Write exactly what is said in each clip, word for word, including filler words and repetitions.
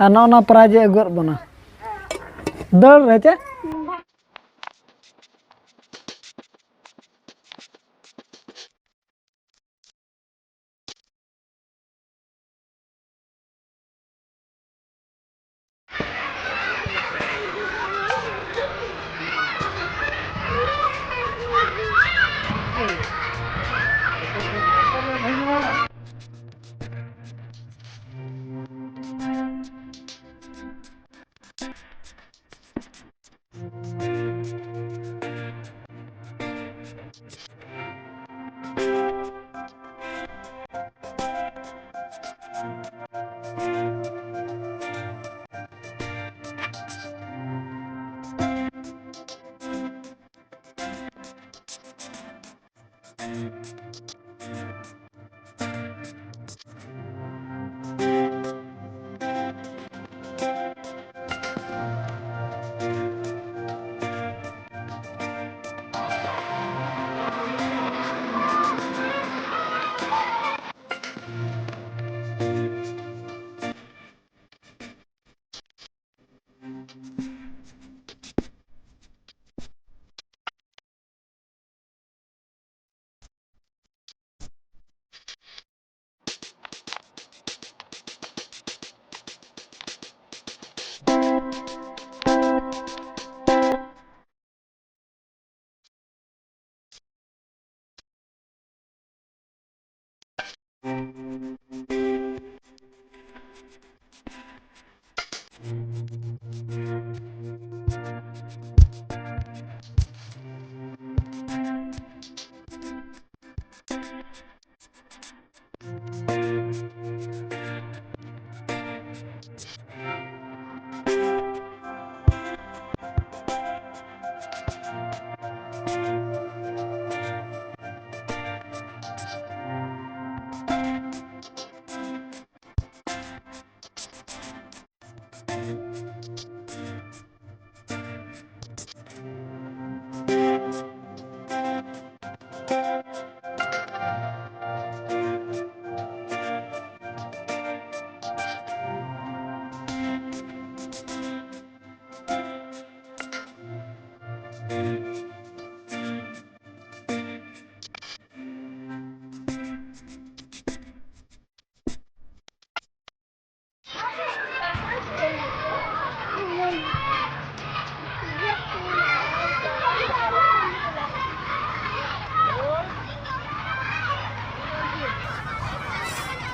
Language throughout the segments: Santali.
ᱟᱨ ᱱᱚᱜᱼᱚ ᱱᱚᱣᱟ ᱯᱨᱟᱭᱤᱡᱽ ᱮ ᱟᱹᱜᱩᱣᱟᱫ ᱵᱚᱱᱟ᱾ ᱫᱟᱹᱲ ᱨᱮ ᱪᱮ?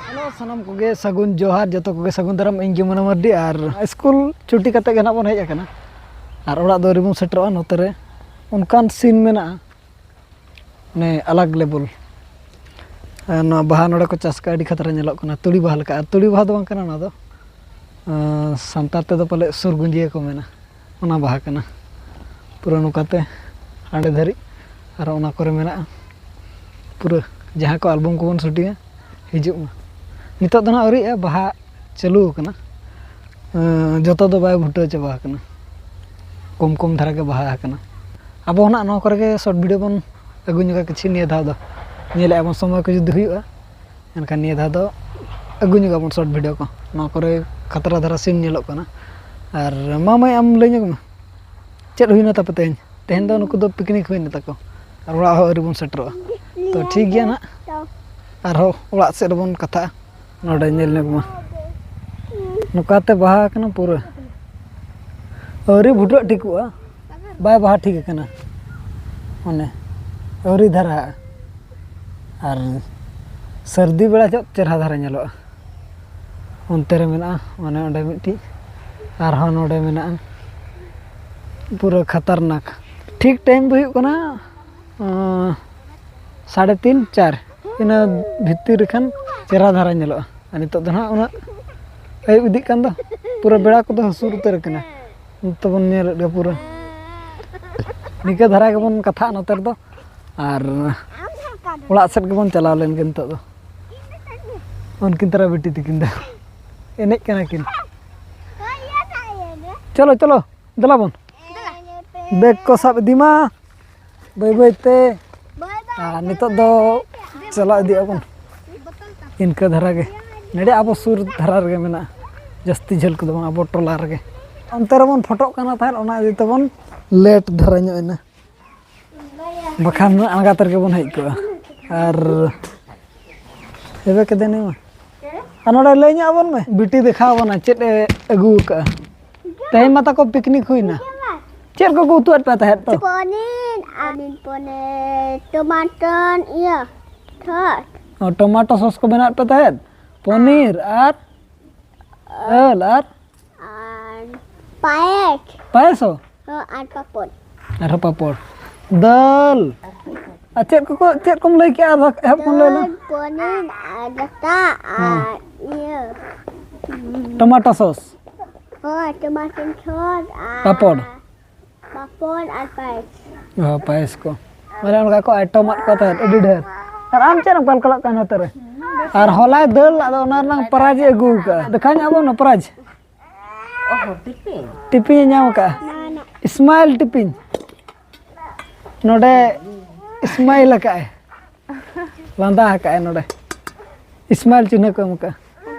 ᱦᱮᱞᱳ, ᱥᱟᱱᱟᱢ ᱠᱚᱜᱮ ᱥᱟᱹᱜᱩᱱ ᱡᱚᱦᱟᱨ, ᱡᱚᱛᱚ ᱠᱚᱜᱮ ᱥᱟᱹᱜᱩᱱ ᱫᱟᱨᱟᱢ᱾ ᱤᱧ ᱜᱮ ᱢᱚᱱᱳ ᱢᱟᱨᱰᱤ᱾ ᱟᱨ ᱥᱠᱩᱞ ᱪᱷᱩᱴᱤ ᱠᱟᱛᱮ ᱜᱮ ᱱᱟᱜ ᱵᱚᱱ ᱦᱮᱡ ᱟᱠᱟᱱᱟ, ᱟᱨ ᱚᱲᱟᱜ ᱫᱚ ᱟᱹᱣᱨᱤ ᱵᱚᱱ ᱥᱮᱴᱮᱨᱚᱜᱼᱟ ᱱᱚᱛᱮ ᱨᱮ᱾ ᱚᱱᱠᱟᱱ ᱥᱤᱱ ᱢᱮᱱᱟᱜᱼᱟ, ᱢᱟᱱᱮ ᱟᱞᱟᱜᱽ ᱞᱮᱵᱮᱞ᱾ ᱟᱨ ᱱᱚᱣᱟ ᱵᱟᱦᱟ ᱱᱚᱰᱮ ᱠᱚ ᱪᱟᱥ ᱠᱟᱜᱼᱟ, ᱟᱹᱰᱤ ᱠᱷᱟᱛᱨᱟ ᱧᱮᱞᱚᱜ ᱠᱟᱱᱟ, ᱛᱩᱲᱤ ᱵᱟᱦᱟ ᱞᱮᱠᱟ᱾ ᱟᱨ ᱛᱩᱲᱤ ᱵᱟᱦᱟ ᱫᱚ ᱵᱟᱝ ᱠᱟᱱᱟ, ᱚᱱᱟ ᱫᱚ ᱟᱸ, ᱥᱟᱱᱛᱟᱲ ᱛᱮᱫᱚ ᱯᱟᱞᱮ ᱥᱩᱨᱜᱩᱸᱡᱤᱭᱟᱹ ᱠᱚ ᱢᱮᱱᱟ, ᱚᱱᱟ ᱵᱟᱦᱟ ᱠᱟᱱᱟ᱾ ᱯᱩᱨᱟᱹ ᱱᱚᱝᱠᱟᱛᱮ ᱦᱟᱸᱰᱮ ᱫᱷᱟᱹᱨᱤᱡ ᱟᱨ ᱚᱱᱟ ᱠᱚᱨᱮ ᱢᱮᱱᱟᱜᱼᱟ᱾ ᱯᱩᱨᱟᱹ ᱡᱟᱦᱟᱸ ᱠᱚ ᱟᱞᱵᱚᱢ ᱠᱚᱵᱚᱱ ᱥᱩᱴᱤᱝᱟ, ᱦᱤᱡᱩᱜ ᱢᱟ᱾ ᱱᱤᱛᱚᱜ ᱫᱚ ᱱᱟᱦᱟᱜ ᱟᱹᱣᱨᱤᱜᱼᱟ, ᱵᱟᱦᱟ ᱪᱟᱹᱞᱩ ᱟᱠᱟᱱᱟ᱾ ᱟᱸ, ᱡᱚᱛᱚ ᱫᱚ ᱵᱟᱭ ᱵᱷᱩᱴᱟᱹᱣ ᱪᱟᱵᱟ ᱟᱠᱟᱱᱟ, ᱠᱚᱢ ᱠᱚᱢ ᱫᱷᱟᱨᱟ ᱜᱮ ᱵᱟᱦᱟ ᱟᱠᱟᱱᱟ᱾ ᱟᱵᱚ ᱦᱚᱸ ᱱᱟᱜ ᱱᱚᱣᱟ ᱠᱚᱨᱮ ᱜᱮ ᱥᱚᱨᱴ ᱵᱷᱤᱰᱤᱭᱳ ᱵᱚᱱ ᱟᱹᱜᱩ ᱧᱚᱜᱟ ᱠᱤᱪᱷᱩ ᱱᱤᱭᱟᱹ ᱫᱷᱟᱣ ᱫᱚ᱾ ᱧᱮᱞᱮᱫᱼᱟ ᱵᱚᱱ, ᱥᱚᱢᱚᱭ ᱠᱚ ᱡᱩᱫᱤ ᱦᱩᱭᱩᱜᱼᱟ, ᱮᱱᱠᱷᱟᱱ ᱱᱤᱭᱟᱹ ᱫᱷᱟᱣ ᱫᱚ ᱟᱹᱜᱩ ᱧᱚᱜᱟᱵᱚᱱ ᱥᱚᱨᱴ ᱵᱷᱤᱰᱤᱭᱳ ᱠᱚ᱾ ᱱᱚᱣᱟ ᱠᱚᱨᱮ ᱠᱷᱟᱛᱨᱟ ᱫᱷᱟᱨᱟ ᱥᱤᱱ ᱧᱮᱞᱚᱜ ᱠᱟᱱᱟ᱾ ᱟᱨ ᱢᱟ ᱢᱟᱹᱭ, ᱟᱢ ᱞᱟᱹᱭ ᱧᱚᱜ ᱢᱮ, ᱪᱮᱫ ᱦᱩᱭᱱᱟ ᱛᱟᱯᱮ ᱛᱮᱦᱮᱧ? ᱛᱮᱦᱮᱧ ᱫᱚ ᱱᱩᱠᱩ ᱫᱚ ᱯᱤᱠᱱᱤᱠ ᱦᱩᱭᱱᱟ ᱛᱟᱠᱚ, ᱟᱨ ᱚᱲᱟᱜ ᱦᱚᱸ ᱟᱹᱣᱨᱤ ᱵᱚᱱ ᱥᱮᱴᱮᱨᱚᱜᱼᱟ᱾ ᱛᱚ ᱴᱷᱤᱠ ᱜᱮᱭᱟ ᱱᱟᱜ, ᱟᱨᱦᱚᱸ ᱚᱲᱟᱜ ᱥᱮᱫ ᱨᱮᱵᱚᱱ ᱠᱟᱛᱷᱟᱜᱼᱟ᱾ ᱱᱚᱰᱮ ᱧᱮᱞ ᱧᱚᱜ ᱢᱟ, ᱱᱚᱝᱠᱟᱛᱮ ᱵᱟᱦᱟ ᱟᱠᱟᱱᱟ ᱯᱩᱨᱟᱹ᱾ ᱟᱹᱣᱨᱤ ᱵᱷᱩᱴᱟᱹᱜ ᱴᱷᱤᱠᱚᱜᱼᱟ, ᱵᱟᱭ ᱵᱟᱦᱟ ᱴᱷᱤᱠ ᱟᱠᱟᱱᱟ, ᱢᱟᱱᱮ ᱟᱹᱣᱨᱤ ᱫᱷᱟᱨᱟᱜᱼᱟ᱾ ᱟᱨ ᱥᱟᱹᱨᱫᱤ ᱵᱮᱲᱟ ᱪᱮᱫ ᱪᱮᱦᱨᱟ ᱫᱷᱟᱨᱟ ᱧᱮᱞᱚᱜᱼᱟ᱾ ᱚᱱᱛᱮ ᱨᱮ ᱢᱮᱱᱟᱜᱼᱟ, ᱚᱱᱮ ᱚᱸᱰᱮ ᱢᱤᱫᱴᱤᱡ, ᱟᱨᱦᱚᱸ ᱱᱚᱰᱮ ᱢᱮᱱᱟᱜᱼᱟ᱾ ᱯᱩᱨᱟᱹ ᱠᱷᱟᱛᱟᱨᱱᱟᱠ᱾ ᱴᱷᱤᱠ ᱴᱟᱭᱤᱢ ᱫᱚ ᱦᱩᱭᱩᱜ ᱠᱟᱱᱟ, ᱟᱸ, ᱥᱟᱲᱮ ᱛᱤᱱ, ᱪᱟᱨ, ᱤᱱᱟᱹ ᱵᱷᱤᱛᱤᱨ ᱨᱮ ᱠᱷᱟᱱ ᱪᱮᱦᱨᱟ ᱫᱷᱟᱨᱟ ᱧᱮᱞᱚᱜᱼᱟ᱾ ᱟᱨ ᱱᱤᱛᱚᱜ ᱫᱚ ᱱᱟᱦᱟᱜ ᱩᱱᱟᱹᱜ ᱟᱹᱭᱩᱵ ᱤᱫᱤᱜ ᱠᱟᱱ ᱫᱚ, ᱯᱩᱨᱟᱹ ᱵᱮᱲᱟ ᱠᱚᱫᱚ ᱦᱟᱹᱥᱩᱨ ᱩᱛᱟᱹᱨ ᱟᱠᱟᱱᱟ᱾ ᱱᱤᱛᱚᱜ ᱵᱚᱱ ᱧᱮᱞᱮᱫ ᱜᱮᱭᱟ ᱯᱩᱨᱟᱹ᱾ ᱱᱤᱝᱠᱟᱹ ᱫᱷᱟᱨᱟ ᱜᱮᱵᱚᱱ ᱠᱟᱛᱷᱟᱜᱼᱟ ᱱᱚᱛᱮ ᱨᱮᱫᱚ, ᱟᱨ ᱚᱲᱟᱜ ᱥᱮᱫ ᱜᱮᱵᱚᱱ ᱪᱟᱞᱟᱣ ᱞᱮᱱ ᱜᱮ ᱱᱤᱛᱚᱜ ᱫᱚ᱾ ᱩᱱᱠᱤᱱ ᱛᱟᱨᱟ ᱵᱤᱴᱤ ᱛᱟᱹᱠᱤᱱ ᱫᱚ ᱮᱱᱮᱡ ᱠᱟᱱᱟ ᱠᱤᱱ᱾ ᱪᱚᱞᱚ, ᱪᱚᱞᱚ, ᱫᱮᱞᱟ ᱵᱚᱱ᱾ ᱵᱮᱜᱽ ᱠᱚ ᱥᱟᱵ ᱤᱫᱤ ᱢᱟ ᱵᱟᱹᱭ ᱵᱟᱹᱭ ᱛᱮ᱾ ᱟᱨ ᱱᱤᱛᱚᱜ ᱫᱚ ᱪᱟᱞᱟᱣ ᱤᱫᱤᱜ ᱟᱵᱚᱱ ᱤᱱᱠᱟᱹ ᱫᱷᱟᱨᱟ ᱜᱮ᱾ ᱱᱚᱰᱮ ᱟᱵᱚ ᱥᱩᱨ ᱫᱷᱟᱨᱟ ᱨᱮᱜᱮ ᱢᱮᱱᱟᱜᱼᱟ, ᱡᱟᱹᱥᱛᱤ ᱡᱷᱟᱹᱞ ᱠᱚᱫᱚ ᱵᱟᱝ, ᱟᱵᱚ ᱴᱚᱞᱟ ᱨᱮᱜᱮ᱾ ᱚᱱᱛᱮ ᱨᱮᱵᱚᱱ ᱯᱷᱳᱴᱳᱜ ᱠᱟᱱᱟ ᱛᱟᱦᱮᱸᱫ, ᱚᱱᱟ ᱤᱫᱤ ᱛᱮᱵᱚᱱ ᱞᱮᱴ ᱫᱷᱟᱨᱟ ᱧᱚᱜ ᱮᱱᱟ, ᱵᱟᱠᱷᱟᱱ ᱟᱬᱜᱟᱛ ᱨᱮᱜᱮ ᱵᱚᱱ ᱦᱮᱡ ᱠᱚᱜᱼᱟ᱾ ᱟᱨ ᱮᱵᱮ ᱠᱮᱫᱮ ᱱᱩᱭ ᱢᱟ᱾ ᱟᱨ ᱱᱚᱰᱮ ᱞᱟᱹᱭ ᱧᱚᱜ ᱟᱵᱚᱱ ᱢᱮ, ᱵᱤᱴᱤ ᱫᱮᱠᱷᱟᱣ ᱟᱵᱚᱱᱟ ᱪᱮᱫ ᱮ ᱟᱹᱜᱩ ᱟᱠᱟᱫᱼᱟ᱾ ᱛᱮᱦᱮᱧ ᱢᱟ ᱛᱟᱠᱚ ᱯᱤᱠᱱᱤᱠ ᱦᱩᱭᱱᱟ᱾ ᱪᱮᱫ ᱠᱚᱠᱚ ᱩᱛᱩ ᱟᱫ ᱯᱮ ᱛᱟᱦᱮᱸᱫ ᱛᱚ? ᱯᱚᱱᱤᱨ, ᱟᱹᱞᱤᱧ ᱯᱚᱱᱤᱨ, ᱴᱚᱢᱟᱴᱚ, ᱤᱭᱟᱹ, ᱴᱷᱚᱴ᱾ ᱚ, ᱴᱚᱢᱟᱴᱳ ᱥᱚᱥ ᱠᱚ ᱵᱮᱱᱟᱣ ᱟᱫ ᱯᱮ ᱛᱟᱦᱮᱸᱫ? ᱯᱚᱱᱤᱨ ᱟᱨ ᱫᱟᱹᱞ ᱟᱨ ᱟᱨ ᱯᱟᱭᱮᱥ᱾ ᱯᱟᱭᱮᱥ ᱦᱚᱸ? ᱦᱚᱸ, ᱟᱨ ᱯᱟᱯᱚᱲ᱾ ᱟᱨᱦᱚᱸ ᱯᱟᱯᱚᱲ᱾ ᱫᱟᱹᱞ᱾ ᱟᱨ ᱪᱮᱫ ᱠᱚᱠᱚ, ᱪᱮᱫ ᱠᱚᱢ ᱞᱟᱹᱭ ᱠᱮᱜᱼᱟ? ᱟᱨ ᱮᱦᱚᱵ ᱠᱷᱚᱱ ᱞᱟᱹᱭ ᱞᱮᱢ᱾ ᱫᱟᱹᱞ, ᱯᱚᱱᱤᱨ, ᱟᱨ ᱫᱟᱠᱟ, ᱦᱚᱸ᱾ ᱟᱨ ᱤᱭᱟᱹ᱾ Tomato sauce. ᱦᱳᱭ, ᱴᱚᱢᱟᱴᱳ ᱥᱚᱥ ᱟᱨ ᱯᱟᱯᱚᱲ᱾ ᱯᱟᱯᱚᱲ ᱟᱨ ᱯᱟᱭᱮᱥ᱾ ᱚ, ᱯᱟᱭᱮᱥ ᱠᱚ᱾ ᱢᱟᱱᱮ ᱚᱱᱠᱟ ᱠᱚ ᱟᱭᱴᱚᱢ ᱟᱫ ᱠᱚ ᱛᱟᱦᱮᱸᱫ ᱟᱹᱰᱤ ᱰᱷᱮᱨ᱾ ᱟᱨ ᱟᱢ ᱪᱮᱫ ᱮᱢ ᱠᱚᱞᱠᱚᱞᱚᱜ ᱠᱟᱱᱟ ᱱᱚᱛᱮ ᱨᱮ? ᱟᱨ ᱦᱚᱞᱟᱭ ᱫᱟᱹᱞ ᱞᱟᱜ ᱫᱚ, ᱚᱱᱟ ᱨᱮᱱᱟᱜ ᱯᱨᱟᱭᱤᱡᱽ ᱮ ᱟᱹᱜᱩ ᱟᱠᱟᱫᱼᱟ᱾ ᱫᱮᱠᱷᱟᱣ ᱧᱚᱜ ᱟᱵᱚᱱ ᱯᱨᱟᱭᱤᱡᱽ᱾ ᱚ ᱦᱚᱸ, ᱴᱤᱯᱤᱱ᱾ ᱴᱤᱯᱤᱱ ᱮ ᱧᱟᱢ ᱟᱠᱟᱫᱼᱟ᱾ ᱱᱟ, ᱱᱟ᱾ ᱤᱥᱢᱟᱭᱤᱞ ᱴᱤᱯᱤᱱ᱾ ᱱᱚᱰᱮ ᱤᱥᱢᱟᱭᱤᱞ ᱟᱠᱟᱫᱼᱟᱭ᱾ ᱞᱟᱸᱫᱟ ᱟᱠᱟᱫᱼᱟᱭ ᱱᱚᱰᱮ᱾ ᱤᱥᱢᱟᱭᱤᱞ ᱪᱤᱱᱦᱟᱹ ᱠᱚ ᱮᱢ ᱟᱠᱟᱫᱼᱟ᱾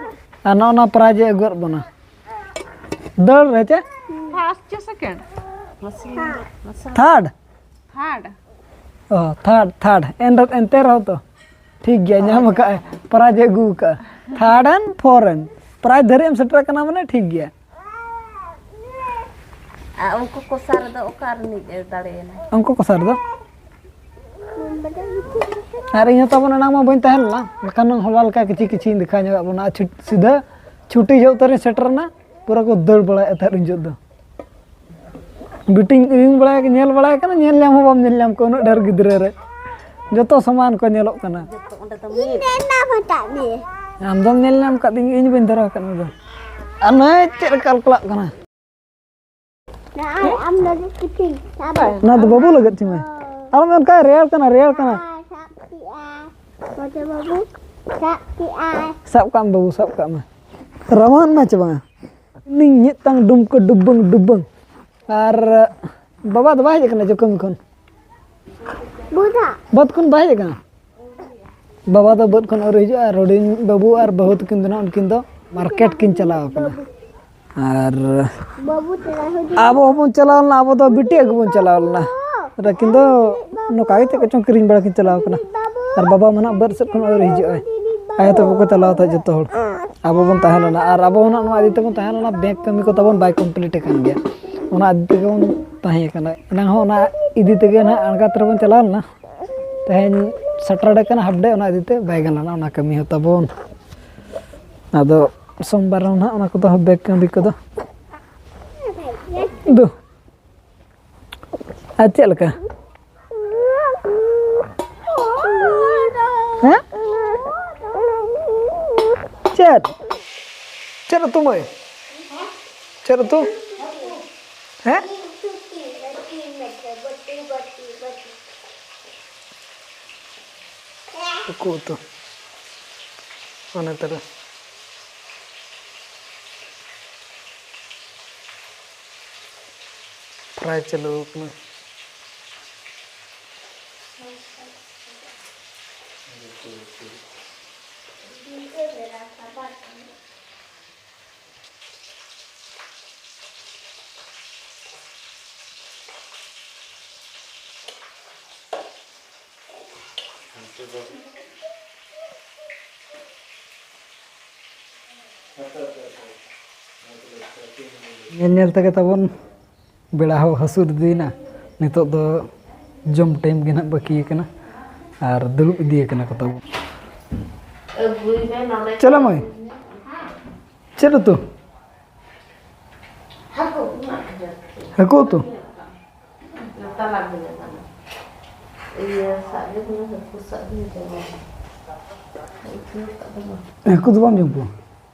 ᱟᱨ ᱱᱚᱜᱼᱚ ᱱᱚᱣᱟ ᱯᱨᱟᱭᱤᱡᱽ ᱮ ᱟᱹᱜᱩᱣᱟᱫ ᱵᱚᱱᱟ᱾ ᱫᱟᱹᱲ ᱨᱮ ᱪᱮ? ᱯᱷᱟᱥᱴ ᱪᱮ ᱥᱮᱠᱮᱱᱰ? ᱛᱷᱟᱨᱰ? ᱛᱷᱟᱨᱰ᱾ ᱚ, ᱛᱷᱟᱨᱰ, ᱛᱷᱟᱨᱰ᱾ ᱮᱱ ᱨᱮ-, ᱮᱱᱛᱮ ᱨᱮᱦᱚᱸ ᱛᱚ ᱴᱷᱤᱠ ᱜᱮᱭᱟ, ᱧᱟᱢ ᱟᱠᱟᱫᱼᱟᱭ, ᱯᱨᱟᱭᱤᱡᱽ ᱮ ᱟᱹᱜᱩ ᱟᱠᱟᱫᱼᱟ᱾ Third and four and. Prize ᱫᱷᱟᱹᱨᱤᱡ ᱮᱢ ᱥᱮᱴᱮᱨ ᱟᱠᱟᱱᱟ ᱢᱟᱱᱮ ᱴᱷᱤᱠ ᱜᱮᱭᱟ᱾ ᱟᱨ ᱩᱱᱠᱩ ᱠᱚᱥᱟ ᱨᱮᱫᱚ ᱚᱠᱟ ᱨᱤᱱᱤᱡ ᱮ ᱫᱟᱲᱮᱭᱮᱱᱟ? ᱩᱱᱠᱩ ᱠᱚᱥᱟ ᱨᱮᱫᱚ? ᱟᱨ ᱤᱧ ᱦᱚᱸ ᱛᱟᱵᱚᱱ ᱮᱱᱟᱝ ᱢᱟ ᱵᱟᱹᱧ ᱛᱟᱦᱮᱸ ᱞᱮᱱᱟ, ᱵᱟᱠᱷᱟᱱ ᱦᱚᱞᱟ ᱞᱮᱠᱟ ᱠᱤᱪᱷᱤ ᱠᱤᱪᱷᱤᱧ ᱫᱮᱠᱷᱟᱣ ᱧᱚᱜᱟᱫ ᱵᱚᱱᱟ᱾ ᱟᱨ ᱪᱷᱩᱴ-, ᱥᱤᱫᱷᱟᱹ ᱪᱷᱩᱴᱤ ᱡᱚᱦᱚᱜ ᱩᱛᱟᱹᱨᱤᱧ ᱥᱮᱴᱮᱨ ᱮᱱᱟ, ᱯᱩᱨᱟᱹ ᱠᱚ ᱫᱟᱹᱲ ᱵᱟᱲᱟᱭᱮᱫ ᱛᱟᱦᱮᱸᱫ ᱩᱱ ᱡᱚᱦᱚᱜ ᱫᱚ᱾ ᱵᱤᱴᱤᱧ ᱩᱭᱩᱝ ᱵᱟᱲᱟᱭ, ᱧᱮᱞ ᱵᱟᱲᱟᱭ ᱠᱟᱱᱟ, ᱧᱮᱞ ᱧᱟᱢ ᱦᱚᱸ ᱵᱟᱢ ᱧᱮᱞ ᱧᱟᱢ ᱠᱚᱣᱟ ᱩᱱᱟᱹᱜ ᱰᱷᱮᱨ ᱜᱤᱫᱽᱨᱟᱹ ᱨᱮ᱾ ᱡᱚᱛᱚ ᱥᱚᱢᱟᱱ ᱠᱚ ᱧᱮᱞᱚᱜ ᱠᱟᱱᱟ᱾ ᱡᱚᱛᱚ ᱚᱸᱰᱮ ᱫᱚ ᱢᱤᱫ᱾ ᱤᱧ ᱫᱚ ᱚᱱᱟ ᱦᱚᱸ ᱛᱟᱵ ᱢᱮ᱾ ᱟᱢ ᱫᱚᱢ ᱧᱮᱞ ᱧᱟᱢ ᱠᱟᱫᱤᱧ, ᱤᱧ ᱵᱟᱹᱧ ᱫᱷᱚᱨᱟᱣ ᱠᱟᱫ ᱢᱮᱫᱚ᱾ ᱟᱨ ᱱᱚᱜᱼᱚᱭ ᱪᱮᱫ ᱞᱮᱠᱟ ᱠᱚᱞᱠᱚᱞᱟᱜ ᱠᱟᱱᱟ᱾ ᱱᱚᱜᱼᱚᱭ ᱟᱢ ᱞᱟᱹᱜᱤᱫ ᱴᱤᱯᱷᱤᱱ᱾ ᱥᱟᱵ ᱢᱮ᱾ ᱚᱱᱟ ᱫᱚ ᱵᱟᱹᱵᱩ ᱞᱟᱹᱜᱤᱫ ᱪᱚᱝ ᱢᱮ᱾ ᱟᱨ ᱚᱱᱠᱟ ᱨᱮᱭᱟᱲ ᱠᱟᱱᱟ, ᱨᱮᱭᱟᱲ ᱠᱟᱱᱟ᱾ ᱟᱨ ᱥᱟᱵ ᱠᱮᱜᱼᱟᱭ᱾ ᱢᱚᱪᱟ ᱵᱟᱹᱵᱩ, ᱥᱟᱵ ᱠᱮᱜᱼᱟᱭ᱾ ᱥᱟᱵ ᱠᱟᱜ ᱢᱮ ᱵᱟᱹᱵᱩ, ᱥᱟᱵ ᱠᱟᱜ ᱢᱮ᱾ ᱨᱟᱣᱟᱱ ᱢᱮ ᱪᱮ ᱵᱟᱝᱟ? ᱱᱤᱧ ᱢᱤᱫᱴᱟᱝ ᱰᱩᱢᱠᱟᱹ ᱰᱩᱵᱟᱹᱝ ᱰᱩᱵᱟᱹᱝ᱾ ᱟᱨ ᱵᱟᱵᱟ ᱫᱚ ᱵᱟᱭ ᱦᱮᱡ ᱟᱠᱟᱱᱟ ᱪᱚ ᱠᱟᱹᱢᱤ ᱠᱷᱚᱱ? ᱵᱩᱫᱷᱟ᱾ ᱵᱟᱹᱫᱽ ᱠᱷᱚᱱ ᱵᱟᱭ ᱦᱮᱡ ᱟᱠᱟᱱᱟ? ᱵᱟᱵᱟ ᱫᱚ ᱵᱟᱹᱫᱽ ᱠᱷᱚᱱ ᱟᱹᱣᱨᱤ ᱦᱤᱡᱩᱜᱼᱟ, ᱟᱨ ᱦᱩᱰᱤᱧ ᱵᱟᱹᱵᱩ ᱟᱨ ᱵᱟᱹᱦᱩ ᱛᱟᱹᱠᱤᱱ ᱫᱚ ᱱᱟᱜ ᱩᱱᱠᱤᱱ ᱫᱚ ᱢᱟᱨᱠᱮᱴ ᱠᱤᱱ ᱪᱟᱞᱟᱣ ᱟᱠᱟᱱᱟ᱾ ᱟᱨ ᱟᱵᱚ ᱦᱚᱸᱵᱚᱱ ᱪᱟᱞᱟᱣ ᱞᱮᱱᱟ, ᱟᱵᱚ ᱫᱚ ᱵᱤᱴᱤ ᱟᱹᱜᱩ ᱵᱚᱱ ᱪᱟᱞᱟᱣ ᱞᱮᱱᱟ᱾ ᱟᱨ ᱟᱹᱠᱤᱱ ᱫᱚ ᱱᱚᱝᱠᱟ ᱜᱮ ᱪᱮᱫ ᱠᱚᱪᱚᱝ ᱠᱤᱨᱤᱧ ᱵᱟᱲᱟ ᱠᱤᱱ ᱪᱟᱞᱟᱣ ᱠᱟᱱᱟ᱾ ᱟᱨ ᱵᱟᱵᱟ ᱢᱟ ᱱᱟᱜ ᱵᱟᱹᱫᱽ ᱥᱮᱫ ᱠᱷᱚᱱ ᱟᱹᱣᱨᱤ ᱦᱤᱡᱩᱜ ᱟᱭ᱾ ᱟᱭᱳ ᱛᱟᱠᱚ ᱠᱚ ᱪᱟᱞᱟᱣ ᱛᱟᱦᱮᱸᱫ ᱡᱚᱛᱚ ᱦᱚᱲ᱾ ᱟᱵᱚ ᱵᱚᱱ ᱛᱟᱦᱮᱸ ᱞᱮᱱᱟ, ᱟᱨ ᱟᱵᱚ ᱦᱚᱸ ᱱᱟᱜ ᱱᱚᱣᱟ ᱤᱫᱤ ᱛᱮᱵᱚᱱ ᱛᱟᱦᱮᱸ ᱞᱮᱱᱟ, ᱵᱮᱝᱠ ᱠᱟᱹᱢᱤ ᱠᱚ ᱛᱟᱵᱚᱱ ᱵᱟᱭ ᱠᱚᱢᱯᱞᱤᱴ ᱟᱠᱟᱱ ᱜᱮᱭᱟ, ᱚᱱᱟ ᱤᱫᱤ ᱛᱮᱜᱮ ᱵᱚᱱ ᱛᱟᱦᱮᱸ ᱠᱟᱱᱟ᱾ ᱮᱱᱟᱝ ᱦᱚᱸ ᱚᱱᱟ ᱤᱫᱤ ᱛᱮᱜᱮ ᱱᱟᱜ ᱟᱬᱜᱟᱛ ᱨᱮᱵᱚᱱ ᱪᱟᱞᱟᱣ ᱞᱮᱱᱟ᱾ ᱛᱮᱦᱮᱧ ᱥᱟᱴᱟᱨᱰᱮ ᱠᱟᱱᱟ, ᱦᱟᱯ ᱰᱮ, ᱚᱱᱟ ᱤᱫᱤ ᱛᱮ ᱵᱟᱭ ᱜᱟᱱ ᱞᱮᱱᱟ ᱚᱱᱟ ᱠᱟᱹᱢᱤ ᱦᱚᱸ ᱛᱟᱵᱚᱱ᱾ ᱟᱫᱚ ᱥᱳᱢᱵᱟᱨ ᱨᱮ ᱱᱟᱜ ᱚᱱᱟ ᱠᱚᱫᱚ ᱵᱮᱝᱠ ᱠᱟᱹᱢᱤ ᱠᱚᱫᱚ ᱫᱩ᱾ ᱟᱨ ᱪᱮᱫ ᱞᱮᱠᱟ? ᱦᱮᱸ? ᱪᱮᱫ? ᱪᱮᱫ ᱩᱛᱩ ᱢᱟᱹᱭ? ᱪᱮᱫ ᱩᱛᱩ? ᱦᱮᱸ? ᱦᱟᱹᱠᱩ ᱩᱛᱩ᱾ ᱚᱱᱟ ᱛᱟᱨᱟ᱾ ᱯᱷᱨᱟᱭ ᱪᱟᱹᱞᱩ ᱟᱠᱟᱱᱟ᱾ ᱧᱮᱞ ᱧᱮᱞ ᱛᱮᱜᱮ ᱛᱟᱵᱚᱱ ᱵᱮᱲᱟ ᱦᱚᱸ ᱦᱟᱹᱥᱩᱨ ᱤᱫᱤᱭᱮᱱᱟ᱾ ᱱᱤᱛᱚᱜ ᱫᱚ ᱡᱚᱢ ᱴᱟᱭᱤᱢ ᱜᱮ ᱱᱟᱦᱟᱜ ᱵᱟᱹᱠᱤ ᱟᱠᱟᱱᱟ ᱟᱨ ᱫᱩᱲᱩᱵ ᱤᱫᱤ ᱟᱠᱟᱱᱟ ᱠᱚ ᱛᱟᱵᱚᱱ᱾ ᱟᱹᱜᱩᱭ ᱢᱮ ᱱᱚᱰᱮ᱾ ᱪᱚᱞᱚ ᱢᱟᱹᱭ᱾ ᱪᱮᱫ ᱩᱛᱩ? ᱦᱟᱹᱠᱩ᱾ ᱦᱟᱹᱠᱩ ᱩᱛᱩ? ᱛᱟᱞᱟ ᱜᱮ ᱠᱟᱱᱟ᱾ ᱤᱭᱟᱹ ᱥᱟᱵ ᱜᱮ ᱦᱩᱭᱩᱜᱼᱟ, ᱦᱟᱹᱠᱩ ᱥᱟᱵ ᱜᱮ ᱦᱩᱭᱩᱜᱼᱟ᱾ ᱩᱛᱩ ᱠᱟᱜ ᱫᱚ ᱵᱟᱝ᱾ ᱦᱟᱹᱠᱩ ᱫᱚ ᱵᱟᱢ ᱡᱚᱢ ᱠᱚᱣᱟ?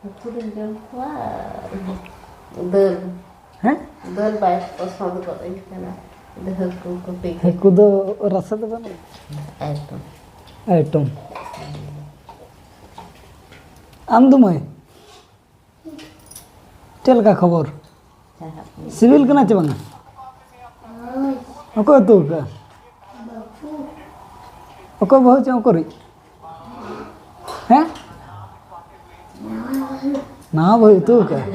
ᱦᱟᱹᱠᱩ ᱫᱚᱧ ᱡᱚᱢ ᱠᱚᱣᱟ᱾ ᱫᱟᱹᱞ᱾ ᱦᱮᱸ? ᱫᱟᱹᱞ ᱵᱟᱭ ᱯᱚᱥᱚᱸᱫ ᱜᱚᱫ ᱟᱹᱧ ᱠᱟᱱᱟ᱾ ᱫᱟᱹᱞ ᱠᱚ ᱠᱚᱯᱤ ᱠᱚ᱾ ᱦᱟᱹᱠᱩ ᱫᱚ ᱨᱟᱥᱮ ᱫᱚ ᱵᱟᱹᱱᱩᱜᱼᱟ? ᱮᱠᱫᱚᱢ᱾ ᱮᱠᱫᱚᱢ᱾ ᱟᱢ ᱫᱚ ᱢᱟᱹᱭ? ᱪᱮᱫ ᱞᱮᱠᱟ ᱠᱷᱚᱵᱚᱨ? ᱥᱤᱵᱤᱞ ᱠᱟᱱᱟ ᱪᱮ ᱵᱟᱝᱟ? ᱚᱠᱚᱭ ᱩᱛᱩ ᱟᱠᱟᱫᱼᱟ? ᱚᱠᱚᱭ ᱵᱟᱹᱦᱩ ᱪᱚᱝ ᱩᱠᱩᱨᱤᱡ? ᱦᱮᱸ? ᱱᱟᱣᱟ ᱵᱟᱹᱦᱩ ᱩᱛᱩ ᱟᱠᱟᱫᱼᱟ?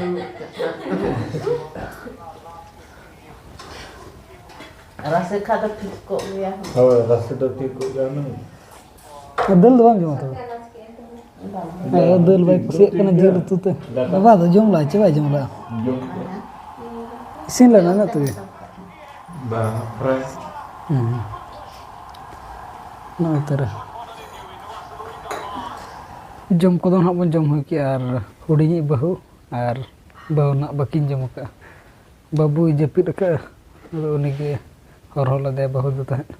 ᱨᱟᱥᱮ ᱠᱷᱟᱱ ᱫᱚ ᱴᱷᱤᱠ ᱠᱚᱜ ᱜᱮᱭᱟ᱾ ᱦᱳᱭ, ᱨᱟᱥᱮ ᱫᱚ ᱴᱷᱤᱠ ᱠᱚᱜ ᱜᱮᱭᱟ ᱦᱩᱱᱟᱹᱝ᱾ ᱟᱨ ᱫᱟᱹᱞ ᱫᱚ ᱵᱟᱢ ᱡᱚᱢᱟ ᱛᱚᱵᱮ? ᱵᱟᱝ᱾ ᱟᱭᱳ ᱫᱟᱹᱞ ᱵᱟᱭ ᱠᱩᱥᱤᱭᱟᱜ ᱠᱟᱱᱟ, ᱡᱤᱞ ᱩᱛᱩ ᱛᱮ᱾ ᱵᱟᱵᱟ ᱫᱚ ᱡᱚᱢ ᱞᱟᱜᱼᱟ ᱪᱮ ᱵᱟᱭ ᱡᱚᱢ ᱞᱟᱜᱼᱟ? ᱡᱚᱢ ᱠᱮᱫᱟ᱾ ᱤᱥᱤᱱ ᱞᱮᱱᱟ ᱤᱱᱟᱹᱜ ᱛᱮᱜᱮ᱾ ᱵᱟᱝ, ᱯᱨᱟᱭ᱾ ᱦᱩᱸ᱾ ᱱᱚᱜᱼᱚᱭ ᱛᱚᱨᱟ᱾ ᱡᱚᱢ ᱠᱚᱫᱚ ᱱᱟᱦᱟᱜ ᱵᱚᱱ ᱡᱚᱢ ᱦᱩᱭ ᱠᱮᱜᱼᱟ, ᱟᱨ ᱦᱩᱰᱤᱧᱤᱡ ᱵᱟᱹᱦᱩ ᱟᱨ ᱵᱟᱹᱦᱩ ᱱᱟᱦᱟᱜ ᱵᱟᱹᱠᱤᱱ ᱡᱚᱢ ᱟᱠᱟᱫᱼᱟ᱾ ᱵᱟᱹᱵᱩᱭ ᱡᱟᱹᱯᱤᱫ ᱟᱠᱟᱫᱼᱟ, ᱟᱫᱚ ᱩᱱᱤᱜᱮ ᱦᱚᱨᱦᱚ ᱞᱮᱫᱮᱭᱟ ᱵᱟᱹᱦᱩ ᱫᱚ ᱛᱟᱦᱮᱸᱫ᱾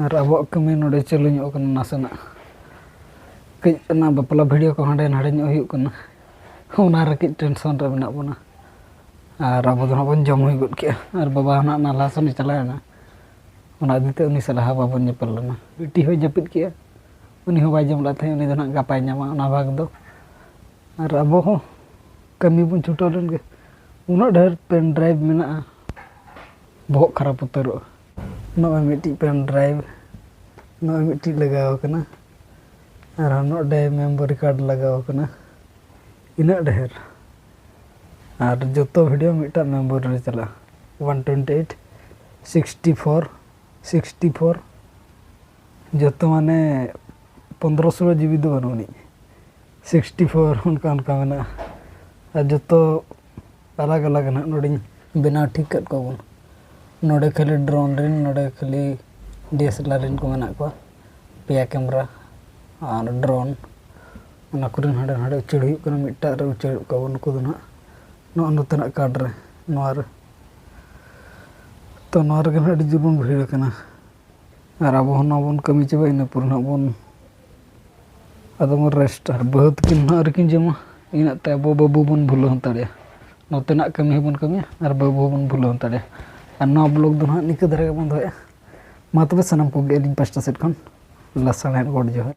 ᱟᱨ ᱟᱵᱚᱣᱟᱜ ᱠᱟᱹᱢᱤ ᱱᱚᱰᱮ ᱪᱟᱹᱞᱩ ᱧᱚᱜ ᱟᱠᱟᱱᱟ ᱱᱟᱥᱮᱱᱟᱜ᱾ ᱠᱟᱹᱡ ᱚᱱᱟ ᱵᱟᱯᱞᱟ ᱵᱷᱤᱰᱤᱭᱳ ᱠᱚ ᱦᱟᱸᱰᱮ ᱱᱟᱰᱮ ᱧᱚᱜ ᱦᱩᱭᱩᱜ ᱠᱟᱱᱟ, ᱚᱱᱟ ᱨᱮ ᱠᱟᱹᱡ ᱴᱮᱱᱥᱚᱱ ᱨᱮ ᱢᱮᱱᱟᱜ ᱵᱚᱱᱟ᱾ ᱟᱨ ᱟᱵᱚ ᱫᱚ ᱦᱟᱸᱜ ᱵᱚᱱ ᱡᱚᱢ ᱦᱩᱭ ᱜᱚᱫ ᱠᱮᱜᱼᱟ, ᱟᱨ ᱵᱟᱵᱟ ᱦᱚᱸ ᱱᱟᱦᱟᱜ ᱱᱟᱞᱦᱟ ᱥᱮᱱᱮ ᱪᱟᱞᱟᱣᱮᱱᱟ᱾ ᱚᱱᱟ ᱤᱫᱤ ᱛᱮ ᱩᱱᱤ ᱥᱟᱞᱟᱜ ᱦᱚᱸ ᱵᱟᱵᱚᱱ ᱧᱮᱯᱮᱞ ᱞᱮᱱᱟ᱾ ᱵᱤᱴᱤ ᱦᱚᱸᱭ ᱡᱟᱹᱯᱤᱫ ᱠᱮᱜᱼᱟ, ᱩᱱᱤ ᱦᱚᱸ ᱵᱟᱭ ᱡᱚᱢ ᱞᱮᱫ ᱛᱟᱦᱮᱸᱫ, ᱩᱱᱤ ᱫᱚ ᱱᱟᱦᱟᱜ ᱜᱟᱯᱟᱭ ᱧᱟᱢᱟ ᱚᱱᱟ ᱵᱷᱟᱜᱽ ᱫᱚ᱾ ᱟᱨ ᱟᱵᱚ ᱦᱚᱸ ᱠᱟᱹᱢᱤ ᱵᱚᱱ ᱪᱷᱩᱴᱟᱹᱣ ᱞᱮᱱ ᱜᱮ᱾ ᱩᱱᱟᱹᱜ ᱰᱷᱮᱨ ᱯᱮᱱ ᱰᱨᱟᱭᱤᱵᱷ ᱢᱮᱱᱟᱜᱼᱟ, ᱵᱚᱦᱚᱜ ᱠᱷᱟᱨᱟᱯ ᱩᱛᱟᱹᱨᱚᱜᱼᱟ᱾ ᱱᱚᱜᱼᱚᱭ ᱢᱤᱫᱴᱤᱡ ᱯᱮᱱ ᱰᱨᱟᱭᱤᱵᱷ, ᱱᱚᱜᱼᱚᱭ ᱢᱤᱫᱴᱤᱡ ᱞᱟᱜᱟᱣ ᱟᱠᱟᱱᱟ, ᱟᱨ ᱱᱚᱰᱮ ᱢᱮᱢᱳᱨᱤ ᱠᱟᱨᱰ ᱞᱟᱜᱟᱣ ᱟᱠᱟᱱᱟ᱾ ᱤᱱᱟᱹᱜ ᱰᱷᱮᱨ, ᱟᱨ ᱡᱚᱛᱚ ᱵᱷᱤᱰᱤᱭᱳ ᱢᱤᱫᱴᱟᱝ ᱢᱮᱢᱳᱨᱤ ᱨᱮ ᱪᱟᱞᱟᱜᱼᱟ᱾ One twenty eight, sixty four, sixty four, ᱡᱚᱛᱚ ᱢᱟᱱᱮ ᱯᱚᱱᱫᱽᱨᱚ ᱥᱳᱞᱳ ᱡᱤᱵᱤ ᱫᱚ ᱵᱟᱹᱱᱩᱜ ᱟᱹᱱᱤᱡ, ᱥᱤᱠᱥᱴᱤ ᱯᱷᱳᱨ ᱚᱱᱠᱟ ᱚᱱᱠᱟ ᱢᱮᱱᱟᱜᱼᱟ᱾ ᱟᱨ ᱡᱚᱛᱚ ᱟᱞᱟᱜᱽ ᱟᱞᱟᱜᱽ ᱱᱟᱦᱟᱜ ᱱᱚᱰᱮᱧ ᱵᱮᱱᱟᱣ ᱴᱷᱤᱠ ᱠᱟᱜ ᱠᱚᱣᱟ ᱵᱚᱱ᱾ ᱱᱚᱰᱮ ᱠᱷᱟᱹᱞᱤ ᱰᱨᱳᱱ ᱨᱮᱱ, ᱱᱚᱰᱮ ᱠᱷᱟᱹᱞᱤ ᱰᱤ ᱮᱥ ᱮᱞ ᱟᱨ ᱨᱮᱱ ᱠᱚ ᱢᱮᱱᱟᱜ ᱠᱚᱣᱟ, ᱯᱮᱭᱟ ᱠᱮᱢᱨᱟ ᱟᱨ ᱰᱨᱳᱱ, ᱚᱱᱟ ᱠᱚᱨᱮᱱ ᱦᱟᱸᱰᱮ ᱱᱟᱰᱮ ᱩᱪᱟᱹᱲ ᱦᱩᱭᱩᱜ ᱠᱟᱱᱟ᱾ ᱢᱤᱫᱴᱟᱜ ᱨᱮ ᱩᱪᱟᱹᱲ ᱠᱚᱣᱟ ᱵᱚᱱ ᱱᱩᱠᱩ ᱫᱚ ᱱᱟᱦᱟᱜ ᱱᱚᱜᱼᱚ ᱱᱚᱛᱮᱱᱟᱜ ᱠᱟᱨᱰ ᱨᱮ, ᱱᱚᱣᱟ ᱨᱮ᱾ ᱛᱚ ᱱᱚᱣᱟ ᱨᱮᱜᱮ ᱱᱟᱦᱟᱜ ᱟᱹᱰᱤ ᱡᱳᱨ ᱵᱚᱱ ᱵᱷᱤᱲ ᱟᱠᱟᱱᱟ᱾ ᱟᱨ ᱟᱵᱚ ᱦᱚᱸ ᱱᱚᱣᱟ ᱵᱚᱱ ᱠᱟᱹᱢᱤ ᱪᱟᱵᱟᱭᱟ, ᱤᱱᱟᱹ ᱯᱚᱨᱮ ᱱᱟᱦᱟᱜ ᱵᱚᱱ ᱟᱫᱚ ᱵᱚᱱ ᱨᱮᱥᱴ᱾ ᱟᱨ ᱵᱟᱹᱦᱩ ᱛᱟᱹᱠᱤᱱ ᱱᱟᱦᱟᱜ ᱟᱹᱣᱨᱤ ᱠᱤᱱ ᱡᱚᱢᱟ, ᱤᱱᱟᱹᱜ ᱛᱮ ᱟᱵᱚ ᱵᱟᱹᱵᱩ ᱵᱚᱱ ᱵᱷᱩᱞᱟᱹᱣ ᱦᱟᱛᱟᱲᱮᱭᱟ᱾ ᱱᱚᱛᱮᱱᱟᱜ ᱠᱟᱹᱢᱤ ᱦᱚᱸᱵᱚᱱ ᱠᱟᱹᱢᱤᱭᱟ ᱟᱨ ᱵᱟᱹᱵᱩ ᱦᱚᱸᱵᱚᱱ ᱵᱷᱩᱞᱟᱹᱣ ᱦᱟᱛᱟᱲᱮᱭᱟ᱾ ᱟᱨ ᱱᱚᱣᱟ ᱵᱞᱚᱜ ᱫᱚ ᱱᱟᱦᱟᱜ ᱱᱤᱝᱠᱟᱹ ᱫᱷᱟᱨᱟ ᱜᱮᱵᱚᱱ ᱫᱚᱦᱚᱭᱟ᱾ ᱢᱟ ᱛᱚᱵᱮ ᱥᱟᱱᱟᱢ ᱠᱚᱜᱮ ᱟᱹᱞᱤᱧ ᱯᱟᱥᱴᱟ ᱥᱮᱫ ᱠᱷᱚᱱ ᱞᱟᱥᱟᱲᱦᱮᱫ ᱜᱚᱰ ᱡᱚᱦᱟᱨ᱾